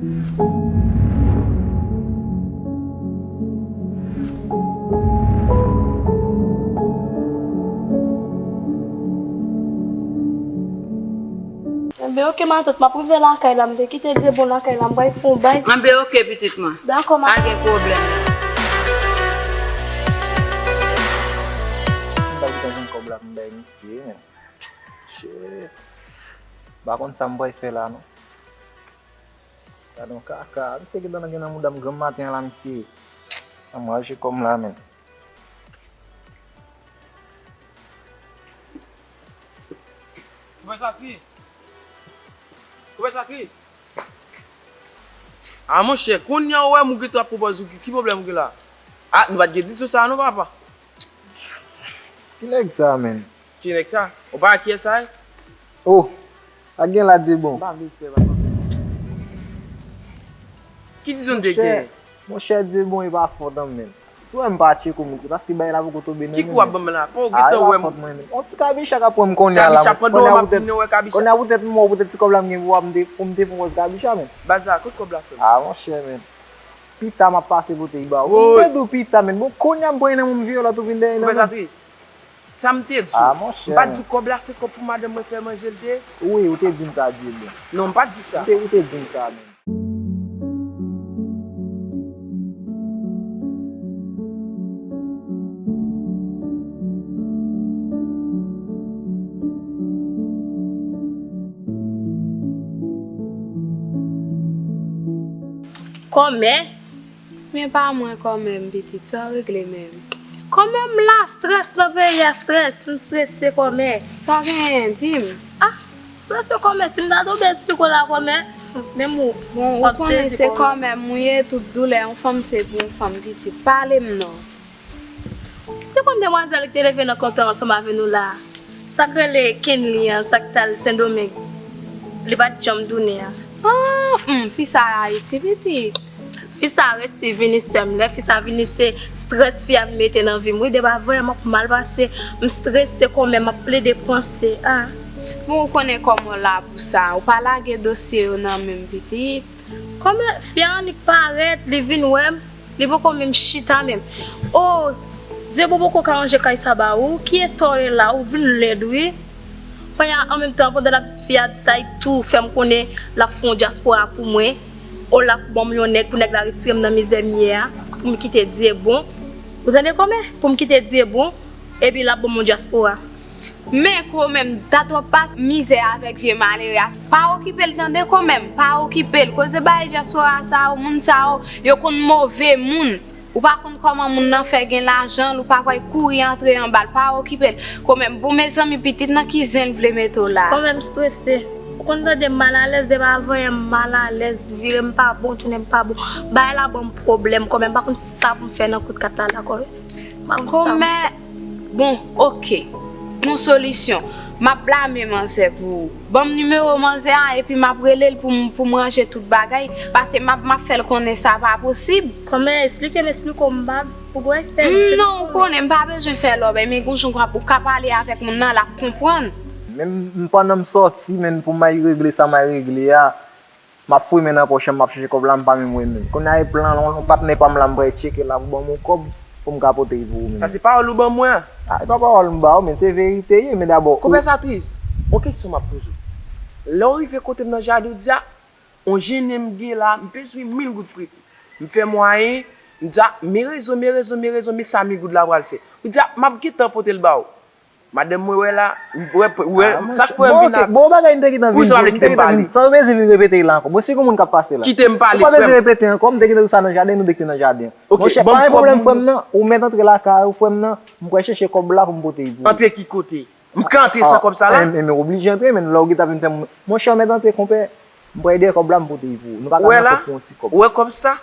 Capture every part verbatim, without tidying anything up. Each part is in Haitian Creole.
Enben, oke, matant, m ap rive lakay la, m te kite Dyebon lakay la, m pral fè yon bay. Enben, oke, pitit mwen. Dakò, matant. Pa gen pwoblèm. M pral kite jwenn kòb la pou m bay misye, men. Shit. M pa konn sa m pral fè la, non. Gade yon kaka. Misye gentan gen nan mouda m granm maten an la, mesye. Ann rache kò m la, men. Koupe sa, Chris. Koupe sa, Chris. A, monchè, kounye a ou wè m ou gentan ap pran pòz ou, ki, ki pwoblèm ou gen la? A, nou pa t gen diskou sa, non, papa. Ki nèg sa, menm? Ki nèg sa? Ou pa wè kiyès sa ye? Oh, pa gen la, Dyebon. M pa vle fè, papa. Ki dizon te gen? Monchè, Dyebon, e pa fòt an, menm. Si w wè m pa tcheke w, men se paske bagay la poko tonbe nan men. Ki kou w ap ban m la? Pa w gentan wè m. A, e pa fòt mwen, menm. On ti kabicha k ap pran m kounye a la. Kabicha, pandan w ap vini, w wè kabicha. Kounye a poutèt m wè w, poutèt ti kòb la m gen pou w ap m te, pou m te pran pòz kabicha, menm. Baz la, kot kòb la, frè m? A, monchè, menm. Pita m ap pase kote w ba w. Bon, m te di w pita, menm. Bon, kounye a m pran nan men w, m vire lòt ou vin dèyè nan men m. Sa m te di w. A, monchè. M pa t di w kòb la se kòb pou madanm mwen fè manje l te ye? Wi, ou te di m sa, Dyebon. Non, m pa t di w sa. Ou te, ou te di m sa, menm. Kòmè? Men pa mwen kòmè m pitit, sa w regle menm? Kòmè m la, strès nan peyi a, strès, m strese kòmè. Sa w genyen, di m? A, m strese kòmè, si m ta tonbe esplike w la kòmè, menm ou, bon, w ap sezi kòmè. Bon, ou konnen se kòmè m ou ye, tout doulè yon fanm se pou yon fanm pitit. Pale m non. Ou te konn demwazèl ki te leve nan kontan ansanm avè nou la a? Sa k rele Kenly an, sa k t al Sendomeng. Li pa t janm tounen an. Ah, hmm, fi sa Ayiti, pitit. Fi sa resi vini sè m. Lè fi sa vini, se strès fi a vin mete nan vi m. Wi, depi avanyè m ap mal pase. M strese kòmè, m ap plede panse. Ah. Bon, ou konnen kòman w la pou sa. Ou pa lage dosye yo nan men m, pitit. Kòmè fi a annik parèt, li vin wè m. Li poko menm chita menm. Oh, Dyebon poko ka ranje kay sa ba ou? Ki eta w ye la? Ou vin lèd wi. Kounye a, an menm tan, pandan l ap di fi a di sa, li tou fè m konnen l ap fè yon dyaspora pou mwen. Oh, l ap ban m yon nèg pou nèg la retire m nan mizè m ye a, pou m kite Dyebon. Ou tande kòmè? Pou m kite Dyebon, epi l ap ban m yon dyaspora. Men kòmè m, ta twòp pase mizè avèk vye malere a. Pa okipe l tande kòmè m, pa okipe l. Koze bay dyaspora sa yo, moun sa yo, yo konn move moun. Ou pa konn kòman moun nan fè gen lajan l, ou pa kwè kouri antre anba l, pa okipe l. Kòmè m, bon mezanmi, pitit nan ki zen l vle mete w la? Kòmè m strese. Ou konn tande m malalèz, depi avanyè m malalèz, vire m pa bon, tounen m pa bon. Bagay la ban m pwoblèm, kòmè m pa konn sa pou m fè nan kout kat la la, kòmè. Kòmè, bon, oke. Yon solisyon. M ap blame manzè pou ou. Ban m nimewo manzè a, epi m ap rele l pou m, pou m ranje tout bagay. Paske m ap, m ap fè l konnen sa pa posib. Kòmè, esplike m, esplike w, m pa, ou kwè fè l, hmm, non, ou konnen, m pa bezwen fè lòbèy, men gon jan ou ka pale avèk moun nan, l ap konprann. Men m, pandan m sòti, men pou m al regle sa m al regle a, m ap fouye men nan pòch an, m ap chèche kòb la, m pa menm wè menm. Kounye a e plan, yon patnè pa m la, m pral tcheke la pou ban m yon kòb pou m ka pote pou ou menm. Sa se pawòl ou ban mwen an? A, e pa pawòl m ba ou, men se verite ye, men dabò. Konpè sa tris. Yon kesyon m ap poze w. Lè w rive kote m nan jaden, w di a, yon jennen m gen la, m bezwen mil goud prete. M fè mwayen, m di a, men rezon, men rezon, men rezon, men sa mil goud la pral fè. Ou di a, m ap gentan pote l ba ou. Madanm mwen wè la, wè, wè, sa k fè m vin la. Bon, bagay m te gentan vin, m te gentan vin, sa w bezwen vin repete la ankò? Bon, si gon moun k ap pase la. Kite m pale, frè m. Ou pa bezwen repete ankò, m te gentan di w sa nan jaden, nou te kite nan jaden. Monchè, pa gen pwoblèm, frè m nan, ou mèt antre lakay ou, frè m nan, m pral chèche kòb la pou m pote pou ou. Antre ki kote? M ka antre san kòb sa la? Men, men oblije antre, men lè w gentan vin fè m, monchè, ou mèt antre, konpè, m pral dèyè kòb la, m pote pou ou. Nou pa ka nan kòb pou yon ti kòb. Ou wè kòb sa?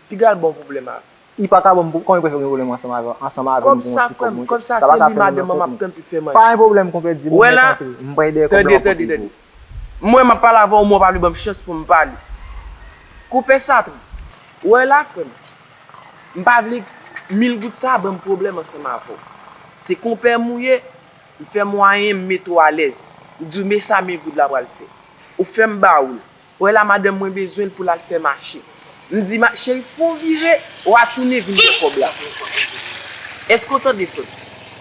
Piga l ba w pwoblèm avè m. Li pa ka ban m pwoblèm. Kòman li pral fè gen pwoblèm ansanm avè, ansanm avè m pou yon ti kòb, monchè? Sa pa ka fè nan kòb sa, se li madanm mwen m ap tann pou l fè manje. Pa gen pwoblèm, konpè, di bon, mwen antre. M pral dèyè kòb la, m ap pote pou ou. Mwen, m ap pale avè w, mwen w pa vle ban m chans pou m pale. Konpè sa tris. Ou wè la, frè m. M pa vle mil goud sa ban m pwoblèm ansanm avè w. Se konpè m ou ye, m fè mwayen m mete w alèz. M di w, men sa mil goud la pral fè. Ou fè m ba ou l. Wè la, madanm mwen bezwen l pou l al fè mache. M di, ma, cheri, fè yon vire, w a tounen vin fè kòb la. Èske w tande, frè m?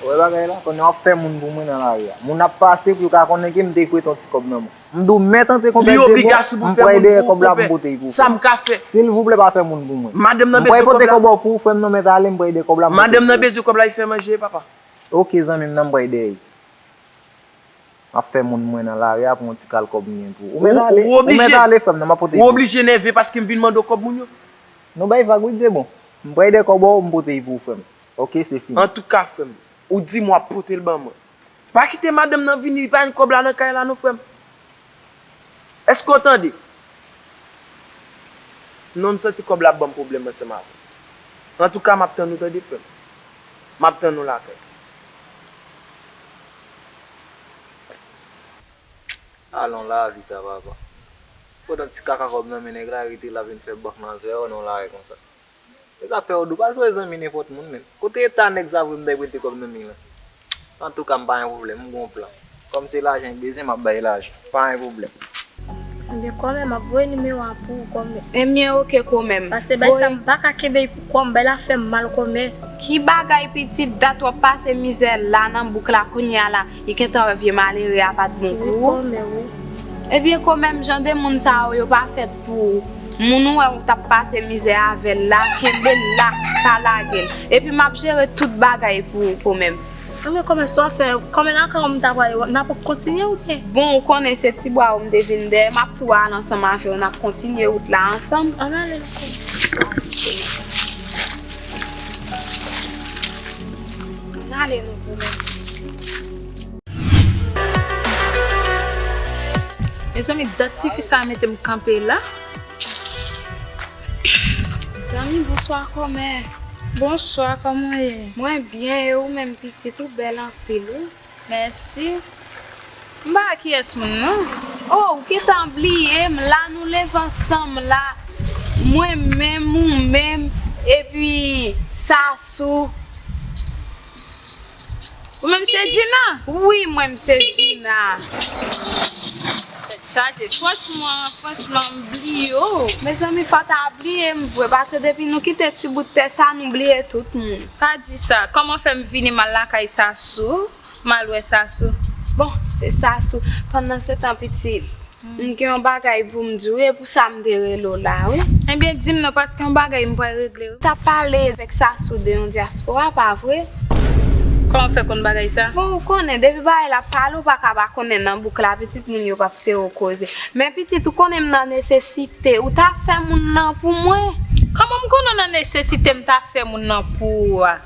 Wè bagay la, konnen w ap fè moun pou mwen nan lari a. Moun ap pase pou yo ka konnen ke m te prete yon ti kòb nan men w. M di w mèt antre konpè de bon, m pral dèyè kòb la pou m pote l pou ou. Sa m ka fè? Silvouplè, pa fè moun pou mwen. Madanm nan bezwen kòb la. M pral pote kòb pou ou, frè m, non, mèt ale, m pral dèyè kòb la pou m pote l pou ou. Madanm nan bezwen kòb la, li fè manje, papa. Oke, zanmi m, nan m pral dèyè. M ap fè moun mwen nan lari a pou yon ti kal kòb m gen pou ou. Ou mèt ale, ou mèt ale, frè m, non, m ap pote l pou ou. Ou oblije nève paske m vin mande w kòb moun yo? Nou bay vag, wi, se bon. M pral dèyè kòb ou, m pote l pou ou, frè m. Oke, se fini. Antouka, frè m, ou di m w ap pote l ban mwen. Pa kite madanm nan vini, pa jwenn kòb la nan kay la non, frè m. Èske w tande? Non, m santi kòb la ap ban m pwoblèm ansanm avè w. Antouka, m ap tann ou, tande, frè m. M ap tann ou lakay. Alon lavi sa, papa. Pandan ti kaka kòb nan men nèg la, rete la vin fè bank nan zèwo nan yon lari konsa. E zafè w dou, pa jwe zanmi nenpòt moun, menm. Kote eta nèg sa vre m t prete kòb nan men l lan? Antouka, m pa gen pwoblèm, m gon plan. Kòm se lajan li bezwen, m ap ba l lajan. Pa gen pwoblèm. Ebyen, kòmè, m ap voye nimewo a pou ou, kòmè. Ebyen, oke, kòmè m. Paske bay sa, m pa ka kenbe l pou kò m, bay la fè m mal, kòmè. Ki bagay, pitit, dat w ap pase mizè la nan bouk la, kounye a la, li gentan wè vye malere a pa t bon pou ou. Wi, kòmè, wi. Ebyen, kòmè m, jan de moun sa yo, yo pa fèt pou ou. Moun ou wè ou t ap pase mizè avè l la, kenbe l la, pa lage l. Epi m ap jere tout bagay pou ou, kòmè m. Anben, kòmè, sa w fè, kòmè, lakay ou m ta prale, n ap kontinye oubyen? Bon, ou konnen se ti bwa ou m te vin dèyè, m ap tou al ansanm avè w, n ap kontinye wout la ansanm. Ann ale non, kòmè. Ann ale non, kòmè. Mezanmi, dat tifi sa a mete m kanpe la. Mezanmi, bonswa, kòmè. Bonswa, kòman w ye? Mwen byen, e ou menm, pitit? Ou bèl anpil, wi. Mèsi. M pa kiyès moun, non. Oh, ou gentan bliye m la, nou leve ansanm la. Mwen menm, ou menm, epi Sasou. Ou menm se Dina? Wi, mwen m se Dina. Tèt chaje. Franchman, franchman, m bliye w. Mezanmi, fò w ta bliye m vre, paske depi nou kite ti bout tè sa, nou bliye tout moun. Pa di sa. Kòman fè m vini m al lakay Sasou? M al wè Sasou. Bon, se Sasou. Pandansetan, pitit, m gen yon bagay pou m di w, e pou sa m te rele w la, wi. Ebyen, di m non, paske yon bagay m pral regle, wi. T ap pale avèk Sasou de yon dyaspora, pa vre? Kòman w fè konn bagay sa? Bon, ou konnen, depi bagay la ap pale, ou pa ka pa konnen nan bouk la, pitit, moun yo p ap sere w koze. Men pitit, ou konnen m nan nesesite, ou ta fè moun nan pou mwen. Kòman m konnen w nan nesesite, m ta fè moun nan pou ou a?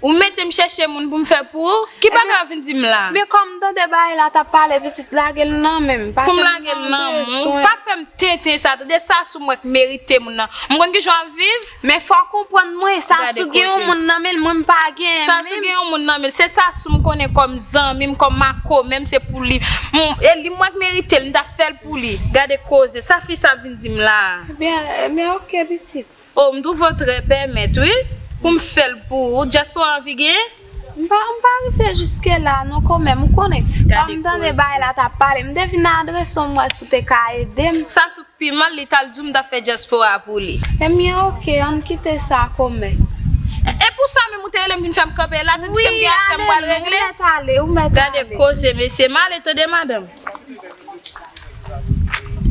Ou mete m chèche moun pou m fè pou ou? Ki bagay w vin di m la? Men kòm m tande bagay la t ap pale, pitit, lage l nan men m. Pou m lage l nan men w? Pa fè m tenten sa, tande, Sasou, m wè k merite moun nan. M konn kijan w ap viv. Men fò w konprann mwen, Sasou gen yon moun nan men l, mwen m pa genyen menm. Sasou gen yon moun nan men l. Se Sasou m konnen kòm zanmi m, kòm makomè m, se pou li. E li m wè k merite l, m t ap fè l pou li. Gade koze, sa fi sa vin di m la a. Ebyen, ebyen, oke, pitit. Oh, m twouve w trè pèmèt, wi. Pou m fè l pou ou. Dyaspora anvi gen? M pa, m pa rive jiske la, non, kòmè m, ou konnen. Kòm m tande bagay la t ap pale, m te vin adrese w, m wè si w te ka ede m. Sasou k pi mal, li t al di w m t ap fè dyaspora pou li. Ebyen, oke, ann kite sa, kòmè. E, e pou sa menm, ou te rele m vin fè m kanpe la, tandiske m gen afè m pral regle? Wi, ale, ou mèt ale, ou mèt ale. Gade koze, mesye, m ale, tande, madanm.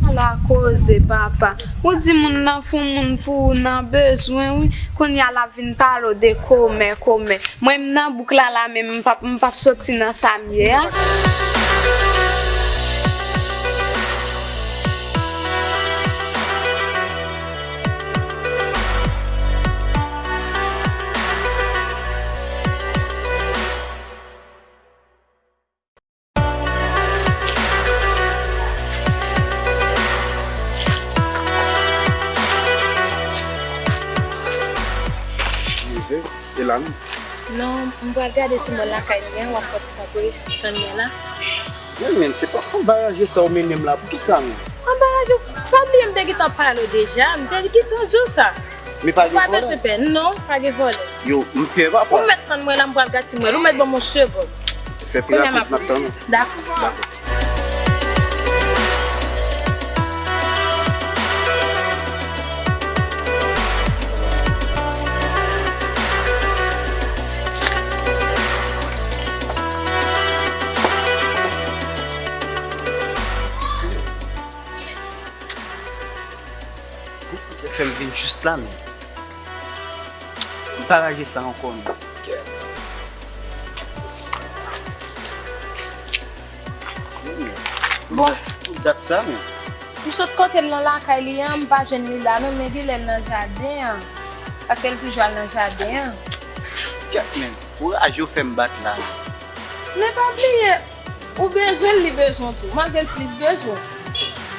Ala koze, papa. Ou di moun nan fout moun pou ou nan bezwen, wi. Kounye a l ap vin pale w de kòmè, kòmè. Mwen, m nan bouk la, la, men m p ap, m p ap soti nan sa m ye a. Rive, e la menm? Non, m pral gade si mwen lakay mwen, w ap fè ti kanpe, tann mwen la. Men, men, se pa anbaraje sa w mennen m la, poukisa menm? Anbaraje, pa bliye m te gentan pale w deja, m te gentan di w sa. Men pa gen vòlè? Pa bezwen pè, non, pa gen vòlè. Yo, m pè, papa. Ou mèt tann mwen la, m pral gade si m wè l. Ou mèt ban m yon segonn. Fè pi rapid, m ap tann ou. Dakò. Dakò. Se fè m vin jis la menm. M pa raje sa ankò menm. Kèt. Bon. Pou dat sa menm. M sot kote l nan lakay li an, m pa jwenn li la non, men genlè l nan jaden an. Paske l toujou al nan jaden an. Kèt menm. Kouraj ou fè m bat la. Men pa bliye, ou bezwen l, li bezwen w tou, malgre l plis bezwen w.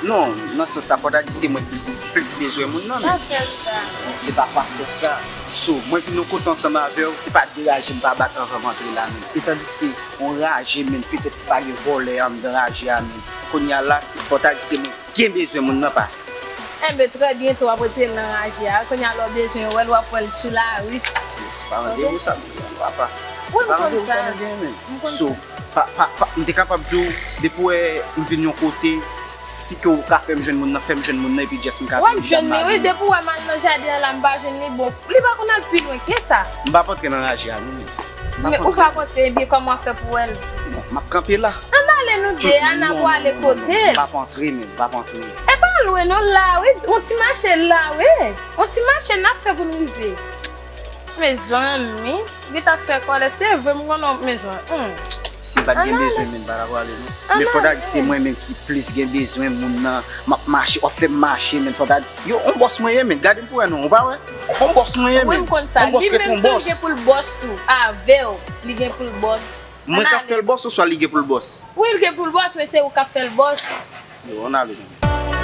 Non, nan sans sa, fò ta di se mwen ki plis, plis bezwen moun nan, men. Pa fè sa. Se pa, pa fè sa. So, mwen vin yon kote ansanm avè w, se pa de raje m pa bat anvan m antre la menm. E tandiske yon raje menm, petèt si pa gen vòlè anndan raje a menm. Kounye a la, se, fò ta di se mwen gen bezwen moun nan pase. Enben, trè byento w ap retire l nan raje a. Kounye a lè w bezwen wè l, w ap wè l sou lari. Se pa randevou sa, m gen, papa. Wi, m konn sa. Se pa randevou sa nou gen, men. M konn sa. So, pa, pa, pa, m te kapab di w, depi w wè m vin yon kote, si ke w ka fè m jwenn moun nan, fè m jwenn moun nan, epi just m ka vin jan m ale. W ap jwenn li, wi. Depi w wè m al nan jaden an la, m pa jwenn li, bon, li pa konn al pi lwen ke sa. M p ap antre nan raje a, non, men. M p ap antre. Ou p ap antre, ebyen, kòman w ap fè pou wè l? Bon, m ap kanpe la. Ann ale nou de, ann ap prale kote l. Non, non, non, non, non. M p ap antre, men, m p ap antre. E pa lwen non, la, wi. On ti mache la, wi. On ti mache n ap fè pou n rive. Mezanmi, li t ap fè kòlè, se vre, m konnen w mezanmi. Hmm. Si m pa t gen bezwen, men, m pa t ap prale, non. Men fò ta di se mwen menm ki plis gen bezwen moun nan. M ap mache, w ap fè m mache, men fò ta di, yo, on bòs mwen ye, men. Gade m pou wè, non, ou pa wè? On bòs mwen ye, men. Wi, m konn sa. On bòs ret on bòs. Li menm tou, li gen pou l bòs tou. Avè w, li gen pou l bòs. Mwen k ap fè l bòs, oswa li gen pou l bòs? Wi, li gen pou l bòs, men se ou k ap fè l bòs. Yo, ann ale, non.